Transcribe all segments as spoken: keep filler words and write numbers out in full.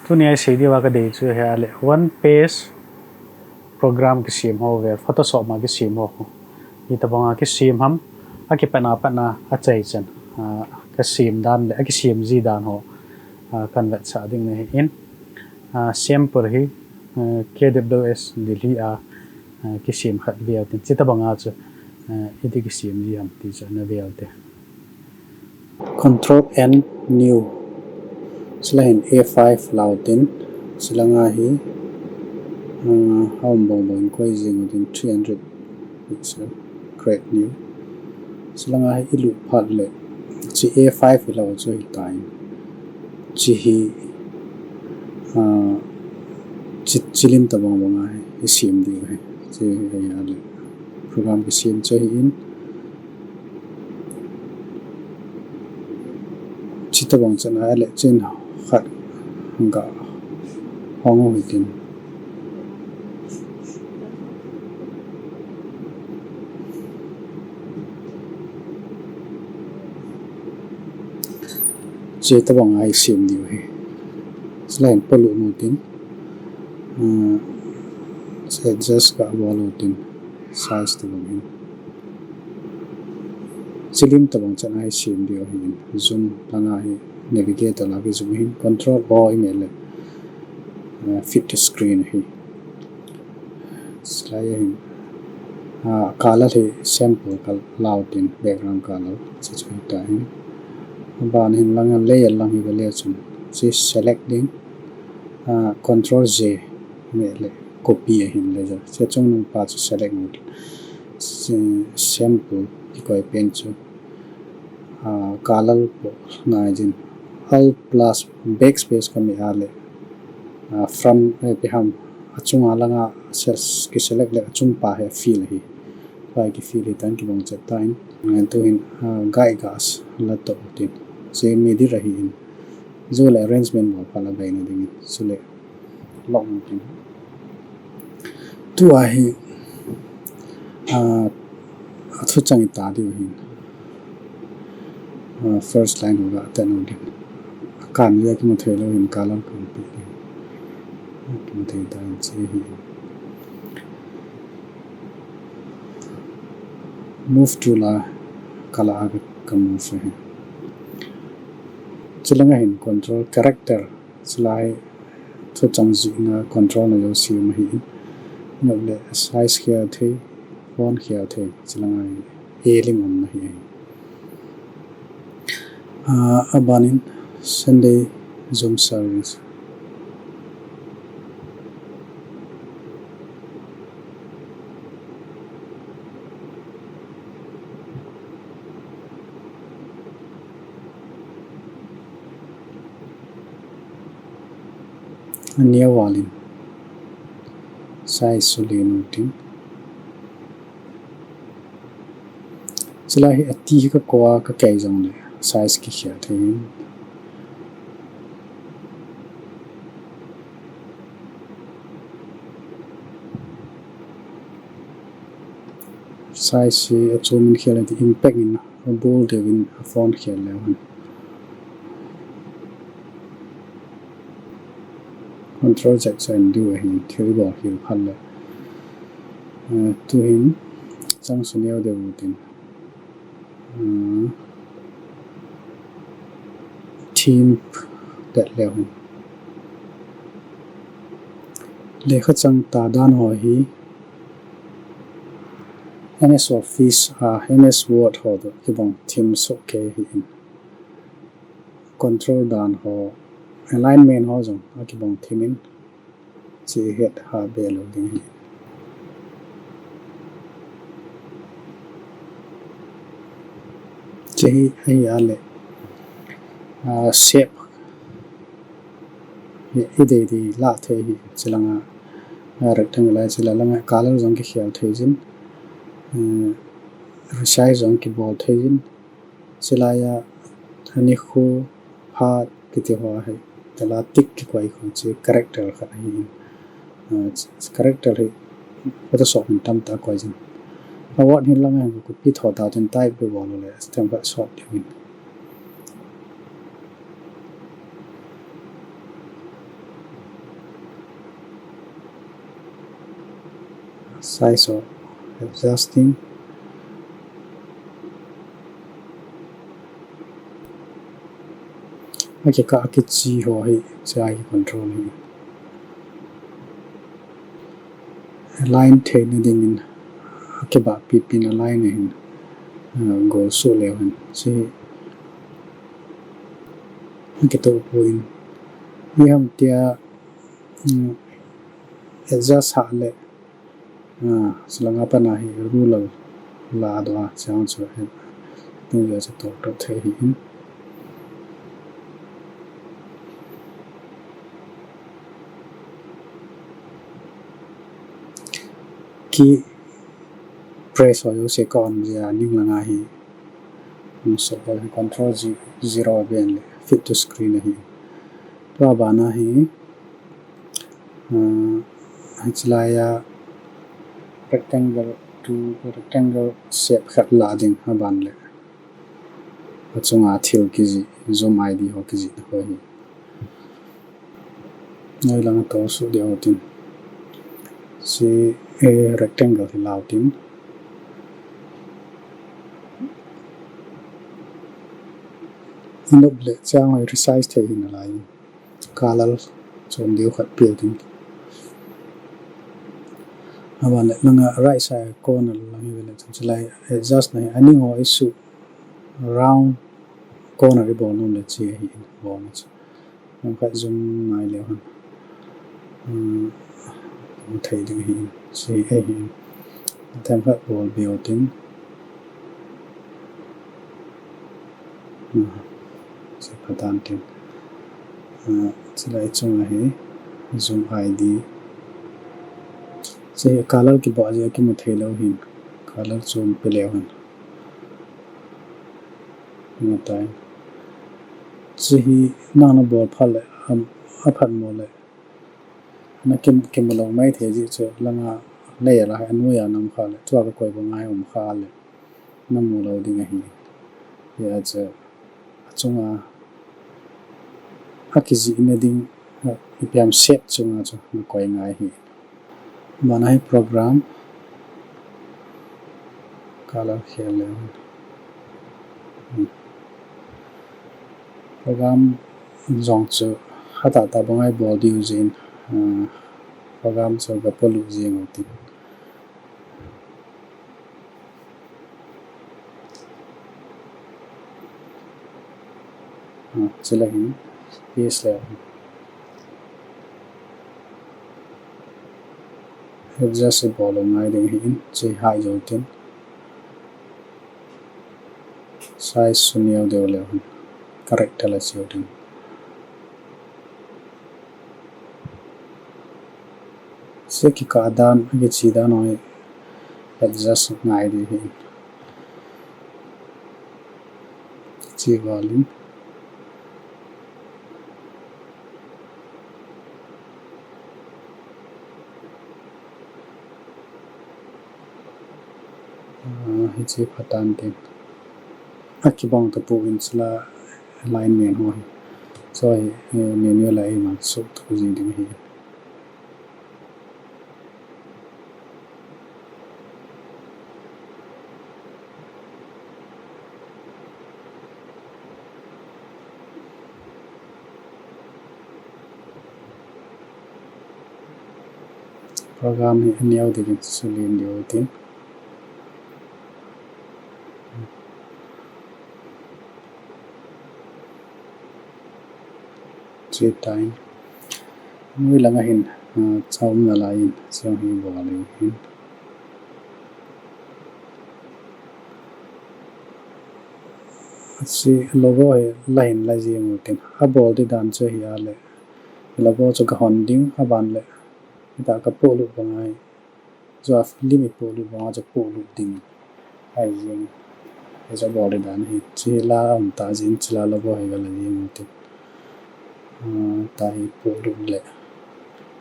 Tuni a isei diuva kadei chu hia le one page program kisem ho ve, Photoshop ma kisem ho. Hitabanga kisem ham, akipatna patna achaichan, ah, kasem dan le akisem ji dan ho, ah, kanvetsah ding nahi in. Ah, sample hi, ah, K W S Delhi a, ah, kisem khat ve tin. Hitabanga chu, ah, iti kisem ji ham ti chu navel te. Control N, new. Chulai hin A five lau tin. Chulanga hi, uh, aum bong bong koi jing utin three hundred pixel. Create new. Chulanga hi ilut phat le. Chi A five hi lau chu hitai. Chi hi, uh, chi, chilim tabang bang ahi. Isem diu ahi. Chi hi a le. Program kisem chu hi in. Chitabang chan a le chin khat ga hong ho tin. Chitabang a isem diu ahi. Chulai hin palu nu tin. Uh, adjust ga valu tin. Size tabang hin. Chilim tabang chan a isem diu ahi in. Zoom langa hi navigator la kizoom hin. Control O imeh le. Uh, fit to screen hi. Chulai hin. Uh, color hi sample ka lau tin background color. Chu chu ta hin. Aban hin langa layer lang hi ka le chun. Chi select ding. Uh, control J imeh le. Copy ahin le ja. Chi chung nung pa chu select ngut. Sample kikoi pen chu. Ah, color po nai jin. Alt plus backspace kami a le. Ah, front, eh, ipi ham. Achunga langa ki select le achung pa hi fill hi. Pa kifill hi tan kibang chet tan. Ngan tu hin, ah, guide gas la to tin. Chi midi ra hi in. Chu le arrangement bol phat la baina ding in. Chu le. Lock in. Tua hi, ah, athu chang ita diu hin. Ah, first line ho ga ta nu din. Kan ya kimu thei lou hin color kan pi. Kimu thei ta hin chi hi. Move tool a color a ka move hi. Chulanga hin control character. Chulai thu chang jihna control na jouse um ahi in. Nop le size khel thei, font khel thei, chulanga hi A lim umna hi ahi. Ah, abanin Sunday Zoom service. Ania valin size chu len u tin. Chulai hi ati hi ka ko a ka kei jong le size kikhel thei hin. Size hi achom in khel ati impact in a bold deu in a font khel leu hen. Control Z chu en diu ahin thil bol khel phat le. Eh, tu hin chang su neo deu tin. Hmm. Theme det leu hen. Lekha chang ta dan ho hi M S Office, ah, M S Word ho toh kibang theme soh kei ahi in. Control dan ho, alignment ho jong akibang theme in. Chi het ha be lou ding hi. Chi hi, hi a le, ah, shape. Hi, hi dei dei la thei hi, chulanga, ah, rectangle a chulanga color jong kikhel thei jin. Eh, resize jong kibol thei jin. Chulai a, ani khu phat kiti ho ahi. Tala tick kikoi khu chi character khat ahi. Ah, character hi Photoshop in tamtah koi jin. A word hi lang a copy tho ta tin type deu bol le stem khat sot deu in. Size ho adjusting. Akikah akichi ho hi, chai control hi. Align theina dingin, akibahpi pin align ahin, uh, gol suh leu hen. Chi hi, akitoh poi. Iham tia, um, adjust hah le, Ah, chulanga pat a hi ruler la doh a, chang chu hi, tu ya chu toh toh thei hi in. Key press ho jouse ka on jia, ning langa hi, so control Z, zero ben le fit to screen ahi. Tua bana hi, Ah, hiche laiya rectangle, two rectangle shape khat la ding, aban le achunga thil kijih, zoom I D ho kijih na ho hi. Noi langa toh suh diu tin. Hiche, eh, rectangle hi lau tin. Inop le chang hoi resize thei hi nalai. Color chom diu khat peh ding. Aban le langa right side corner lang hi vele chun chulai adjust na hi, aning ho isu round corner ibol nom le chi hi in bol na chu. Lang khat zoom nai leu hen. Hmm, thei ding hi in, chi hi in. Themkhat bol beu tin. Hmm. Chi patan tin. Ah, chulai chunga hi zoom I D. Chi hi color kibol jeh a kimu thei lou hin. Color chom pe leu hin. Ngatai. Chi hi nana bol phat le, am, aphat mo le. Na kim, kimu lou mai thei jeh chu langa layer a hi anoiya nam kha le. Chua kakoi banga hi um kha le. Namu lou ding ahi. Hia chu achunga akijih na ding, ipi ham shape chunga chu nakoi ngai hi. Bana hi program color khel le. Program jong chu hatah tah banga ibol diu jin, ah, program chu kapolut jing u tin. Ah, chule hin, paste le. Adjust ibol u ngai ding hin, chi hai jou tin. Size chu neo deu leu hin. Correct la chiu tin. Chi kikah dan, akichi dan ho hi adjust ngai ding hi. Chi valin. Ah, hichi patan tin. Akibang tapon chula alignment ho hi. So, eh, manual a iman suh tu ji ding hi. Program hi aneo dingin sulen diu tin. Chi time. Noi langa hin, ah, chom nalai in, chom hi bol diu hin. Chi logo hi la hin la jing u tin. Abol di dan chu hi a le. Logo chu kahon ding, aban le. Hita kapolut banga hi. Chu a lim ipolut banga chu polut ding. Ahi jing. Hichu bol di dan hi. Chi la um ta jin, chi la logo hi kala jing u tin. Ah, ta hi polut le.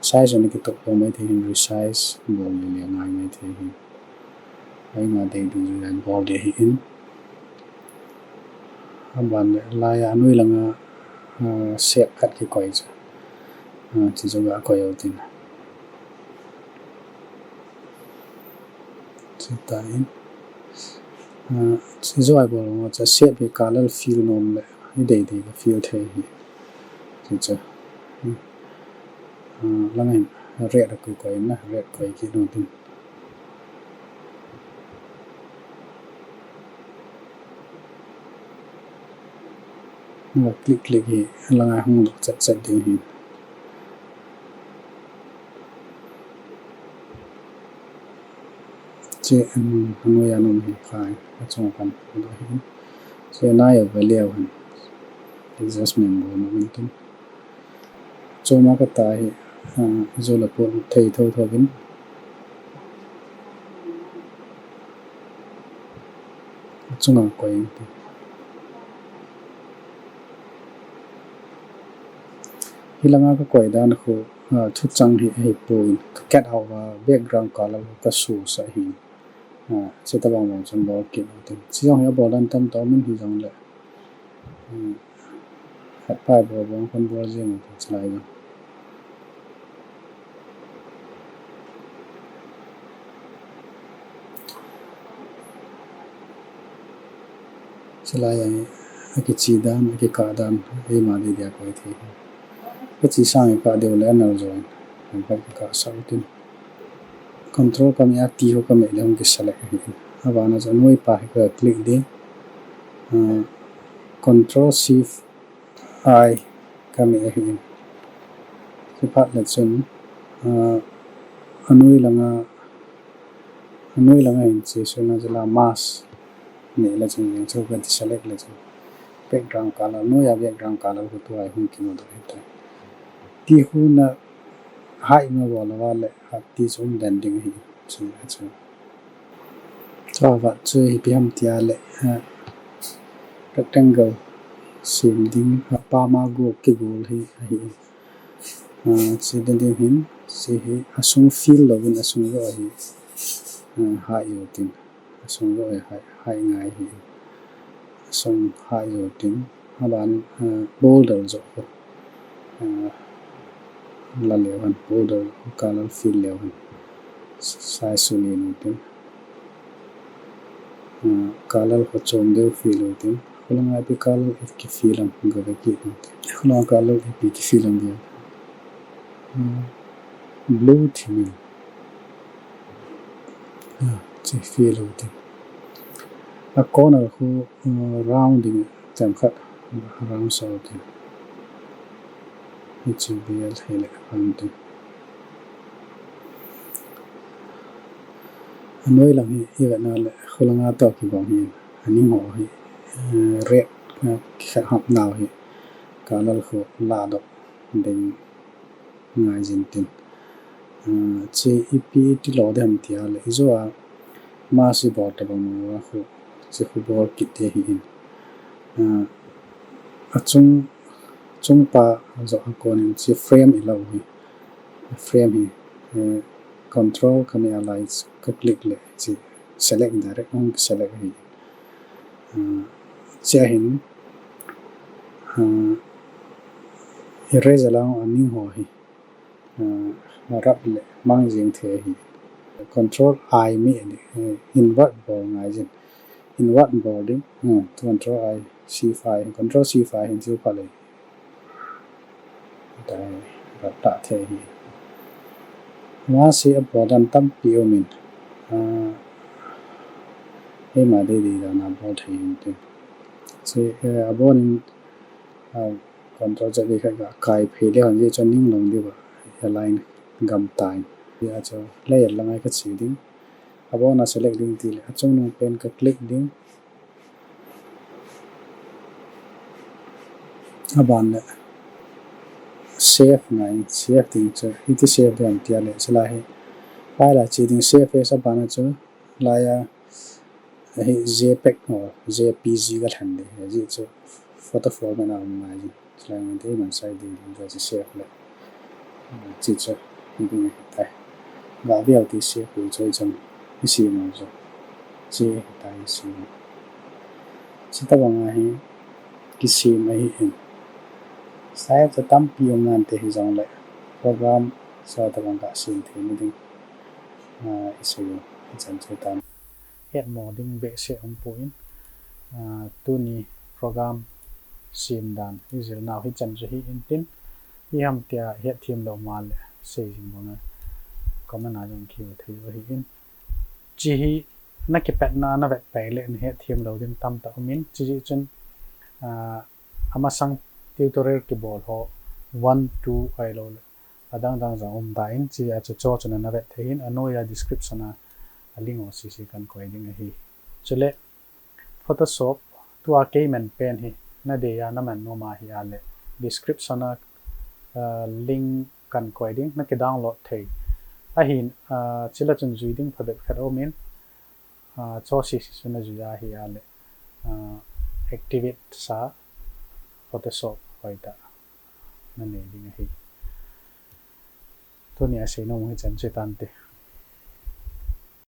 Size ni kitoh pon mai thei hin resize bol le le ngai mai thei hin. Ahi ma dei ding jin bol di hi in. Aban le laiya noi langa, ah, shape khat kikoi chu. Ah, chi chu ga koi u tin. Chuti in, ah, hiche a ibol u chu shape hi color fill nom le, idei dei le fill thei ahi. Chuche, ah, lang in red a koi koi in na, red koi kit u tin. Click click hi, lang a hung doh chet chet ding ahi. Hiche, um, anoi a nom hi khai, achunga kan doh ahi. Hiche nai a value hin adjustment bol nom in tin. Chuma kata hi, ah, jol a pon thei tho tho in. Achunga koi in tin. Hilanga kakoi dan khu, ah, thuchang hi ahipon, ka cut out a background color khu kasusah ahi. Ah, hiche tabang bang chun bol kit u tin. Hiche jong hi abol dan tamtah um in hijongle, hmm, khat pa ibol bang kon bol jeng u tin chulai jong. Chulai a hi akiche dan, akikah dan, eima dei dia koi thei. Kache sang hi kah diu le anal jong, kikah sah u tin. Control kameh a, T khu kameh le hung kiselect ahi. Abana chu anoi pa hi ka click ding. Ah, Control Shift I kameh ahi. Chuphat le chun, ah, anoi langa, anoi langa hin che suna chula mask meh le chun, jeng chu ka deselect le chun, background color, noi a background color khu tua hi hung kimu doh ahitai. T khu na hide na bol uva le, ah, T chu um den ding ahi. Chu, chu. Chua vat chu ipi ham tia le, ah, rectangle sem ding, ah, palm a go kigol hi ahi. Ah, hiche ding ding hin, hiche hi asung fill louvin asung joh hi, ah, hide u tin. Asung joh hi hide, hide ngai ahi. Asung hide jou tin. Aban, ah, border joh khu, ah, la leu hen, border color fill leu hen. Size chu len u tin. Ah, color khu chom deu fill u tin. Khulanga ipi color kifill ham, gave kit u tin. Khulanga color ipi kifill ham ding. Hmm, blue thim in. Ah, hiche fill u tin. A corner khu, uh, round ding, themkhat round sah u tin. Hiche bel hile round ding. Anoi lang hi, ivet na le, khulanga toh kibang hi, aning ho hi, uh, red, uh, kihap nau hi, color khu ladoh ding ngai jin tin. Ah, hiche ipi ti lo ding ham tia le, ijo a mask ibol tabang uva khu, hiche khu bol kit ding ahi in. Ah, achung, achung pa joh a kon in hiche frame ilo hi. Frame hi, eh, control kameh a lai ka click le, hiche select direct hung select ahi. Ah, hiche a hin, ah, eraser lang aning ho hi, ah, rap le mang jeng thei ahi. Control I meh le, eh, invert bol ngai jin. Invert bol ding, hmm, Control I, Shift I, Control Shift I hin chu pha le. Tua hi, rap ta thei ahi. Mask hi abol dan tampi um in, ah, eima dei dei dan a bol thei ahin tin. Hiche, eh, abon in, ah, Control Z khat ga kai phei leu hen, hiche chu ning long diu va, align gam tan. Hiche a chu layer lang a kache ding. Abon a select ding tile, achung nung pen ka click ding. Aban le save ngai, save ding chu, iti save ding ham tia le, hiche lai hi. File a che ding, save as, aban a chu, lai a, hi JPEG or JPG ka lhen ding, hiche chu photo format a um ngai. Chulai ngai te iman sai ding ding chu save le. Hiche chu, hi ding ahitai. Ga veu ti save u chu ichun, isem u chu. Hiche ahitai isem u. Hiche tabang a hi, kisem ahi in. Style chu tampi um nante hijongle. Program sa tabang ga sem thei na ding. Ah, isei u, ichan chu tan. hetmo ding behseh umpoi. Tuni program sem dan ijil nau hichan chu hi intin, iham tia hetthem lou ma le sei jing banga comment a jong kiu thei u ahin. Chi hi nakipatna navet pai le nahetthem lou ding tamtah umin, chujeh chun amasang tutorial kibol ho one, two ahiloule adang dang jong um tan, chujeh chun cho chun navet thei hin, anoiya description a link ho sese kahin koi ding ahi. Chule Photoshop tua keiman pen hi nadeiya naman nom ahi a le description a link kahin koi ding, naki download thei ahin, chule chun jui ding phabep khat aumin, cho sese chu najui ahi a le activate sa Photoshop hoitah nanei ding ahi. Tunia seinom hichan chu tante.